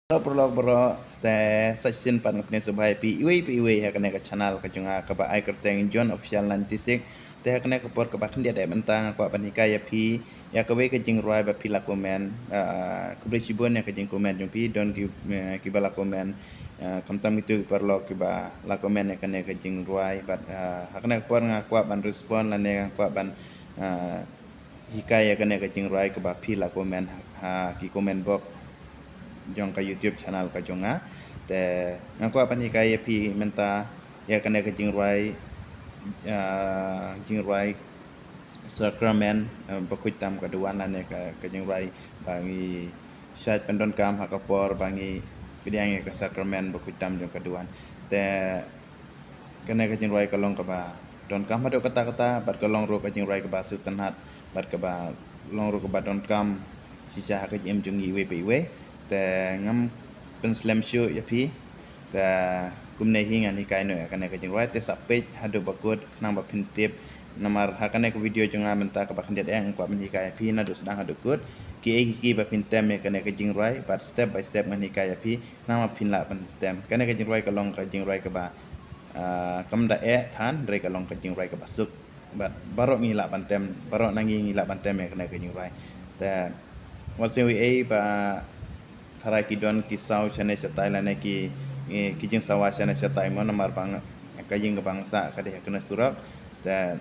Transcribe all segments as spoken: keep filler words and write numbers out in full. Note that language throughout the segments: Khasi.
Hello paralok baroh, te sa shisien pat nga pdiang sngewbha ïa phi iwei pa iwei ha kane ka channel ka jong nga kaba ai kyrteng John Official ninety-six. Te ha kane ka por kaba khyndiat mynta nga kwah ban hikai ïa phi ïa kawei ka jingrwai ba phi la comment. Ah, khublei shibun ïa ka jingcomment jong phi, don ki, eh, kiba la comment, eh, khamtam kito ki paralok kiba la comment ïa kane ka jingrwai, bad, eh, ha kane ka por nga kwah ban respond lane nga kwah ban, eh, hikai ïa kane ka jingrwai kaba phi la comment ha, ha ki comment box jong ka YouTube channel ka jong nga. Te nga kwah ban hikai ïa phi mynta ïa kane ka jingrwai, ah, jingrwai Sacrament, eh, ba khuid tam ka duwan lane ka, ka jingrwai ba ngi shait pyndonkam ha ka por ba ngi pdiang ïa ka Sacrament ba khuid tam jong ka duwan. Te kane ka jingrwai ka long kaba donkam haduh katta katta, bad ka long ruh ka jingrwai kaba sngewtynnat, bad kaba long ruh kaba donkam shisha ha ka jingim jong ngi iwei pa iwei. Te ngam pynslem shuh ïa phi. Te kumne hi ngan hikai noh ïa kane ka jingrwai, te sa peit haduh ba kut khnang ba phin tip. Namar ha kane ka video jong nga mynta kaba khyndiat eh nga kwah ban hikai ïa phi naduh sdang haduh kut kiei kiei ba phin tem ïa kane ka jingrwai, bad step by step ngan hikai ïa phi khnang ba phin lah ban tem. Kane ka jingrwai ka long ka jingrwai kaba, ah, kam da eh than, hynrei ka long ka jingrwai kaba suk. Bad baroh ngi lah ban tem, baroh na ngi ngi lah ban tem ïa kane ka jingrwai. Te wat sngew ei ei ba tharai ki don ki saw shane shatai lane ki, eh, ki jingsawa shane shatai mo, namar ba nga, ka ïing kaba nga sah ka dei ha kane surok. Te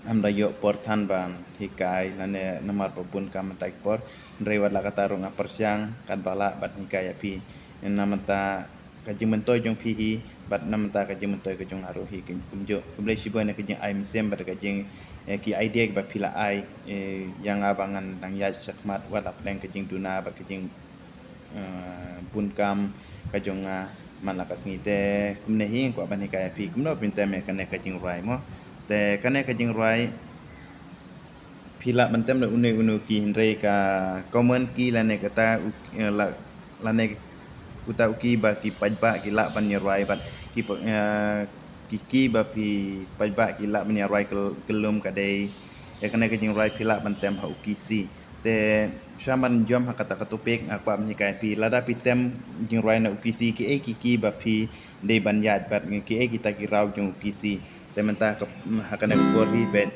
ngam da ïoh por than ban hikai lane namar ba bun kam mynta ki por. Hynrei wat la katta ruh nga pyrshang katba lah ban hikai ïa phi. Namar ta ka jingmyntoi jong phi hi bad namar ta ka jingmyntoi ka jong nga ruh hi kumjuh. Khublei shibun ïa ka jingai mynsiem bad ka jing, eh, ki idea kiba phi la ai, eh, ïa nga ba ngan nang ïaid shakhmat wat la pdeng ka jingduna bad ka jing, eh, bun kam ka jong nga man la ka sngi. Te kumne hi nga kwah ban hikai ïa phi kumno phin tem ïa kane ka jingrwai mo. Te kane ka jingrwai phi lah ban tem da une une u ki, hynrei ka common ki lane kata u, eh, la, lane uta u ki ba ki paidbah ki lah ban ïarwai bad ki pa-, eh, ki ki ba phi paidbah ki lah ban ïarwai kyllum ka dei ïa kane ka jingrwai phi lah ban tem ha u ki C. Te sha ban jam ha kata ka topic nga kwah ban hikai phi, lada phi tem jingrwai na u ki C kiei ki ki ba phi dei ban ïaid bad kiei kita ki raw jong u ki C. Te mynta ka, ha kane ka por hi peit.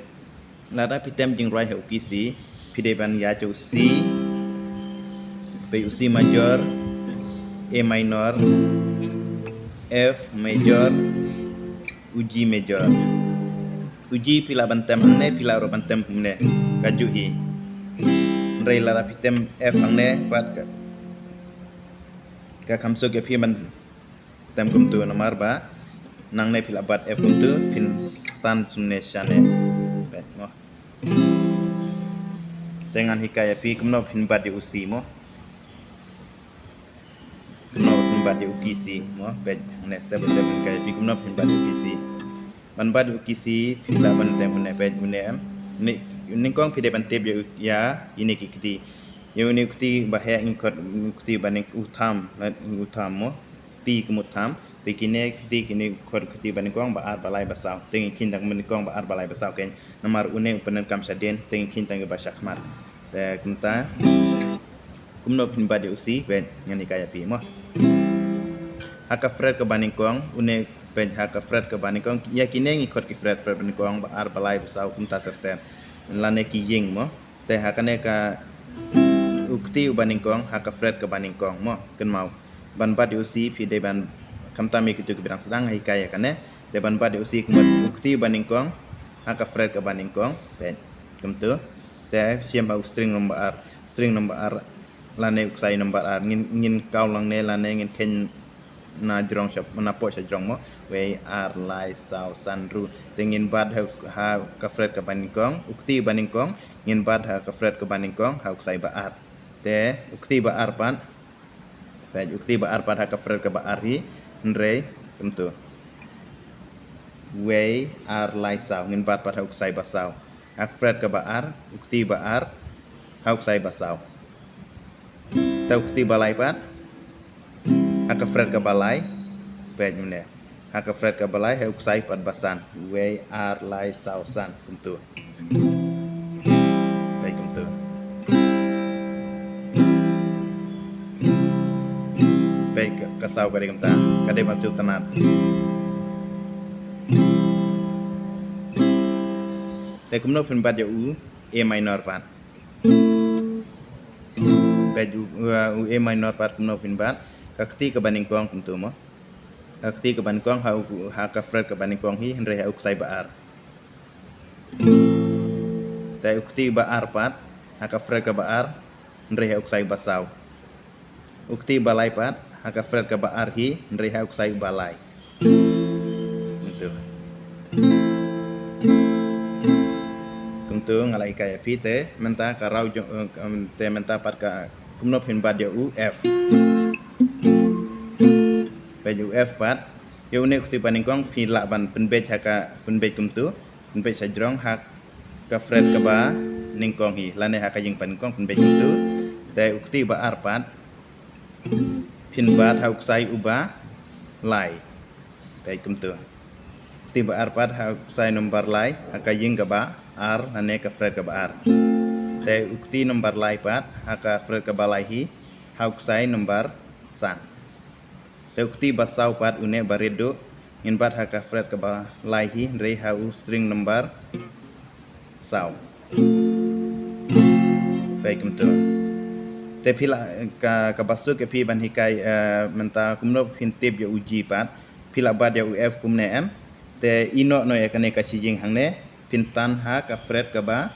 Lada phi tem jingrwai ha u ki C, phi dei ban ïaid u C, peit u C major, A minor, F major, u G major. U G phi lah ban tem hangne, phi lah ruh ban tem hangne. Ka juh hi. Hynrei lada phi tem F hangne, pat ka, ka kham suk ïa phi ban tem kumtu namar ba nangne phi lah bat F kumtu phin tan sumne shane. Peit mo. Te ngan hikai ïa phi kumno phin bat ïa u C mo. Kumno phin bat ïa u ki C mo. Peit ne step by step hikai ïa phi kumno phin bat ïa u ki C. Ban bat ïa u ki C phi lah ban tem une peit une em. Ni nyngkong phi dei ban tip ïa ïa ine ki kti. Ïa une u kti ba heh ngi khot u kti ba nyngkong u tham, u tham mo. Ti kumut tham. Te kine kti kine khot kti ba nyngkong ba ar ba lai ba saw. Te ngi kheiñ tang ba nyngkong ba ar ba lai ba saw kein. Namar une u pyndonkam shadien te ngi kheiñ tang ba shakhmat. Te kumta kumno phin bat ïa u C peit ngan hikai ïa phi mo. Ha ka fret kaba nyngkong une peit ha ka fret kaba nyngkong ïa kine ngi khot ki fret, fret ba nyngkong ba ar ba lai ba saw kumta ter ter. Lane ki ïing mo. Te ha kane ka u kti uba nyngkong ha ka fret kaba nyngkong mo, kynmaw. Ban bat ïa u C phi dei ban khamtam ïa kitu kiba dang sdang hikai ïa kane. Te ban bat ïa u C kumut u kti uba nyngkong ha ka fret kaba nyngkong. Peit kumtu. Te shim ha u string number ar, string number ar lane u ksai number ar ngin, ngin kaw lang ne lane ngin kheiñ na jrong sha, na poh sha jrong mo. Wei ar lai saw san ru. Te ngin bat ha, ha ka fret kaba nyngkong, u kti ba nyngkong, ngin bat ha ka fret kaba nyngkong ha u ksai ba ar. Te u kti ba ar pat. Peit u kti ba ar pat ha ka fret kaba ar hi. Hynrei kumtu. Wei ar lai saw ngin bat pat ha u ksai ba saw. Ha ka fret kaba ar, u kti ba ar ha u ksai ba saw. Te u kti ba lai pat ha ka fret kaba lai. Peit une. Ha ka fret kaba lai ha u ksai pat ba san. Wei ar lai saw san kumtu. Peit kumtu. Ka saw ka dei kumta, ka dei ban sngewtynnat. Te kumno phin bat ïa u A minor pat? Peit u, u A minor pat kumno phin bat? Ka kti kaba nyngkong kumto mo. Ka kti kaba nyngkong ha u, ha ka fret kaba nyngkong hi, hynrei ha u ksai ba ar. Te u kti ba ar pat ha ka fret kaba ar, hynrei ha u ksai ba saw. U kti ba lai pat ha ka fret kaba ar hi, hynrei ha u ksai ba lai. Kumto. Kumto nga la hikai ïa phi te mynta ka raw jong, eh, te mynta pat ka kumno phin bat ïa u F. Peit u F pat. Ïa une u kti ba nyngkong phi lah ban pynbeit ha ka pynbeit kumto. Pynbeit sa jrong ha ka fret kaba nyngkong hi. Lane ha ka ïing ba nyngkong pynbeit kumto. Te u kti ba ar pat phin bat ha u ksai uba lai. Peit kumto. Kti ba ar pat ha u ksai number lai ha ka ïing kaba ar lane ka fret kaba ar. Te u kti number lai pat ha ka fret kaba lai hi ha u ksai number san. Te u kti ba saw pat une ba rit duh ngin bat ha ka fret kaba lai hi hynrei ha u string number saw. Peit kumto. Te phi lah ka, kaba suk ïa phi ban hikai, eh, mynta kumno phin tip ïa u G pat. Phi lah bat ïa u F kumne em. Te ïehnoh noh ïa kane ka shijing hangne phin tan ha ka fret kaba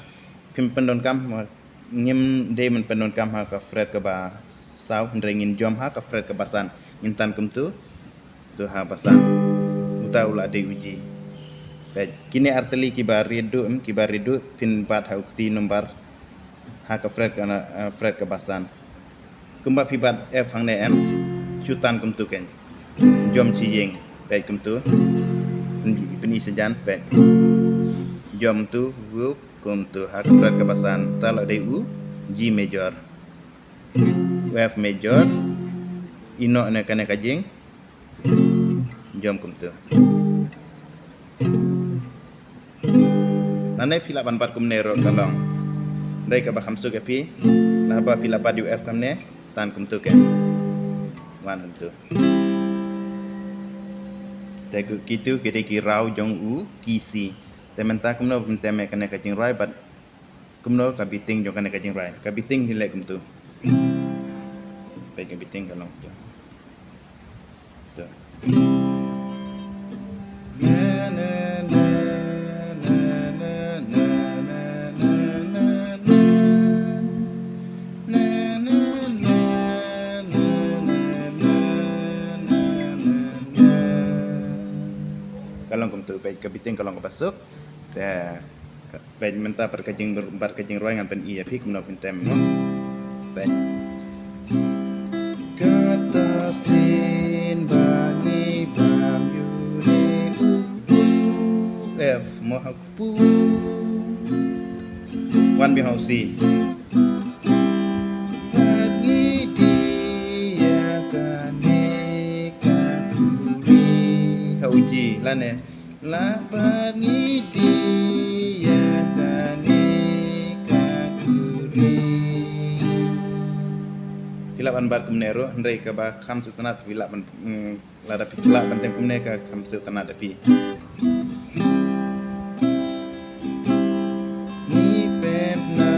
phim pyndonkam, ngim dei ban pyndonkam ha ka fret kaba saw hynrei ngin jom ha ka fret kaba san. Ngin tan kumto. To ha ba san. Uta u la dei u G. Peit kine ar tylli kiba rit duh em, kiba rit duh phin bat ha u kti number ha ka fret ka, eh, fret kaba san. Kumba phi bat F hangne em. Shu tan kumto kein. Jom shijing. Peit kumto. Pyn-, pyni sa jan peit. Jom tu wup kumto ha ka fret kaba san. Uta la dei u G major. U F major. Ïehnoh na kane ka jing. Jom kumto. Nangne phi lah ban bat kumne ruh ka long. Dei kaba kham suk ïa phi. Naba phi lah bat ïa u F kumne. Tan kumto kein. Wan kumto. Te ku kitu ki dei ki raw jong u key C. Te mynta kumno phin tem ïa kane ka jingrwai bad kumno ka beating jong kane ka jingrwai. Ka beating hi leh kumto. Peit ka beating ka long kumto. To. Ka long kumto, peit ka beating ka long kaba suk. Te peit mynta bad ka jing, bad ka jingrwai ngan pyni ïa phi kumno phin tem mo. Peit. Kata sien ba ngi bam ïa une u F mo ha u kpu. Wan biang ha u C. Bad ngi die ïa kane ka khuri. Ha u G lane. Lah bad ngi die ïa kane ka khuri. Phi lah ban bat kumne ruh, hynrei kaba kham sngewtynnat phi lah ban, mm, lada phi lah ban tem kumne ka kham sngewtynnat ïa phi. Ngi pep na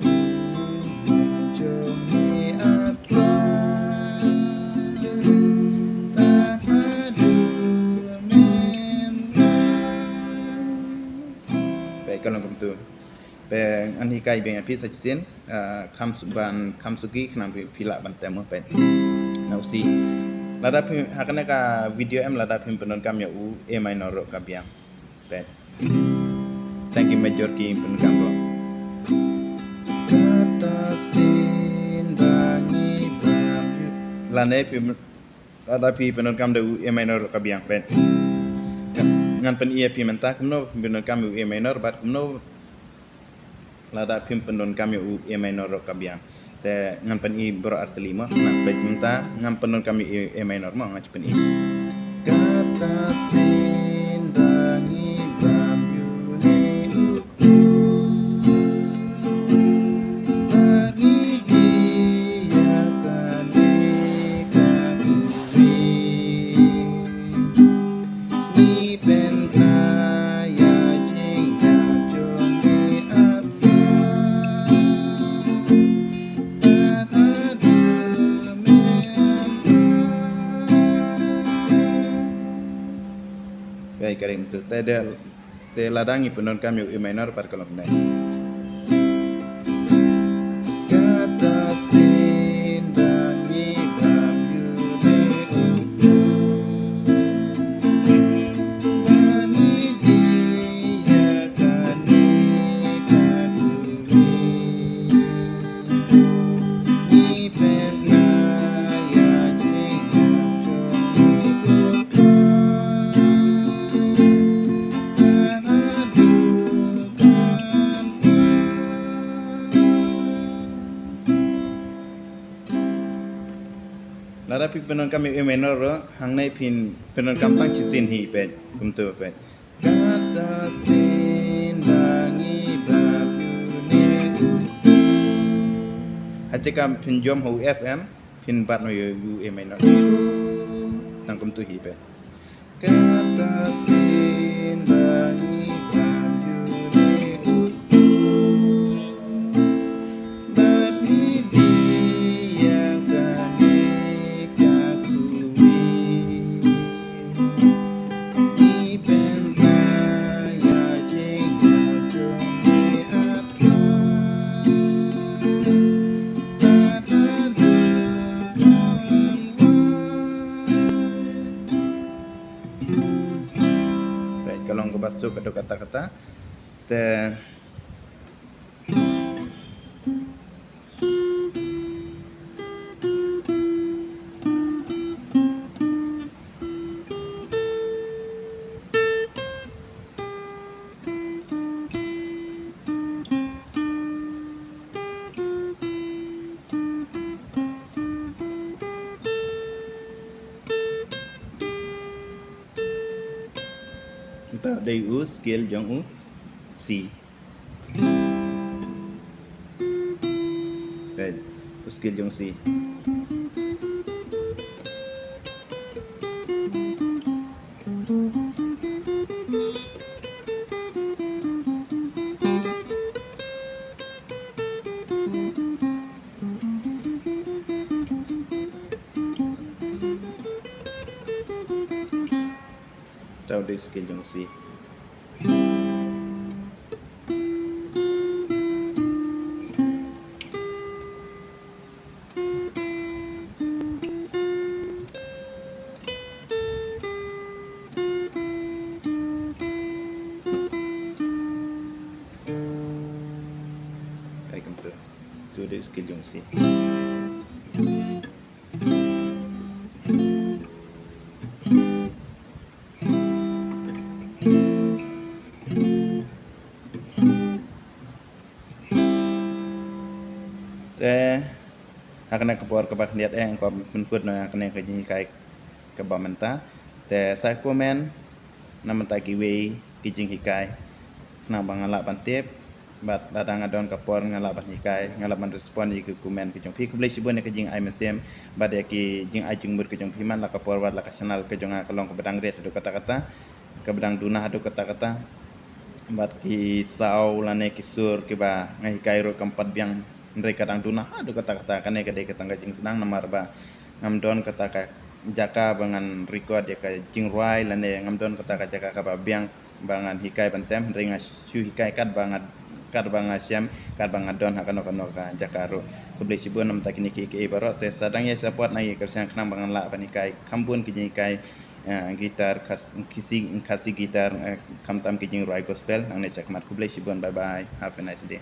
ïing jong ngi, A Trai, tad haduh mynta. Peit ka long kumto. Peit ngan hikai biang ïa phi sa shisien, ah, kham su-, ban kham suki khnang phi, phi lah ban tem mo, peit. Na u C. Lada phi, ha kane ka video em lada phim pyndonkam ïa u A minor ruh ka biang. Peit. Tang ki major key pyndonkam ruh. Kata sien ba ngi bam ïa u. Lane phi, lada phi pyndonkam da u A minor ka biang, peit. Ngan pyni ïa phi mynta kumno pyndonkam u A minor bad kumno lada phim pyndonkam ïa u A minor ka biang. Te ngan pyni baroh artylli mo, ngan peit mynta ngan pyndonkam ïa u A minor mo, ngan pyni. Kata sien ba ngi bam ïa u Bad ngi die ïa kane ka Ka rim tu te de, te lada ngi pyndonkam ïa u A minor pat ka long kumne. Kata sien ba ngi bam ïa u, ba ngi die ïa kane ka duri. Lada phi pyndonkam ïa u A minor ruh, hangne phin pyndonkam tang shisien hi peit, kumtu peit. Kata sien ba ngi bam ïa une u. Ha jaka phin jam ha u F M, phin bat noh ïa u A minor. Tang kumtu hi peit. Kata sien ba ngi bam ïa une u. Bad ngi die ïa kane ka kuri. Ngi pynbna ïa jingmut jong ngi ha Trai. Bad haduh kynwai. Peit, ka long kaba suk haduh katta katta. Te Uta dei u scale jong u C. Right. U scale jong u C. Uta u dei u scale jong u C. Ai, kumta. Uta u dei u scale jong u C. Te ha kane ka por kaba khyndiat eh, nga kwah pynkut noh ïa kane ka jinghikai kaba mynta. Te sa comment na bynta kiwei ki jinghikai khnang ba nga lah ban tip. Bad lada nga don ka por nga lah ban hikai, nga lah ban respond ïa ki comment ki jong phi. Khublei shibun ïa ka jingai mynsiem bad ïa ki jingai jingmut ki jong phi man la ka por bad la ka channel ka jong nga ka long kaba dang rit haduh katta katta, kaba dang duna haduh katta katta. Bad ki saw lane ki sur kiba nga hikai ruh kam pat biang, hynrei ka dang duna haduh katta katta. Kane ka dei ka tang ka jingsdang namar ba ngam don kata ka jaka ba ngan record ïa ka jingrwai lane ngam don kata ka jaka kaba biang ba ngan hikai ban tem, hynrei nga shu hikai katba nga, katba nga shem, katba nga don ha kano kano ka jaka ruh. Khublei shibun na bynta kine kiei kiei baroh, te sa dang ïa support na ïa kyrshan khnang ba ngan lah ban hikai kham bun ki jinghikai, eh, guitar, khas, khisi, khasi guitar, eh, khamtam ki jingrwai gospel nangne shakhmat. Khublei shibun, bye bye, have a nice day.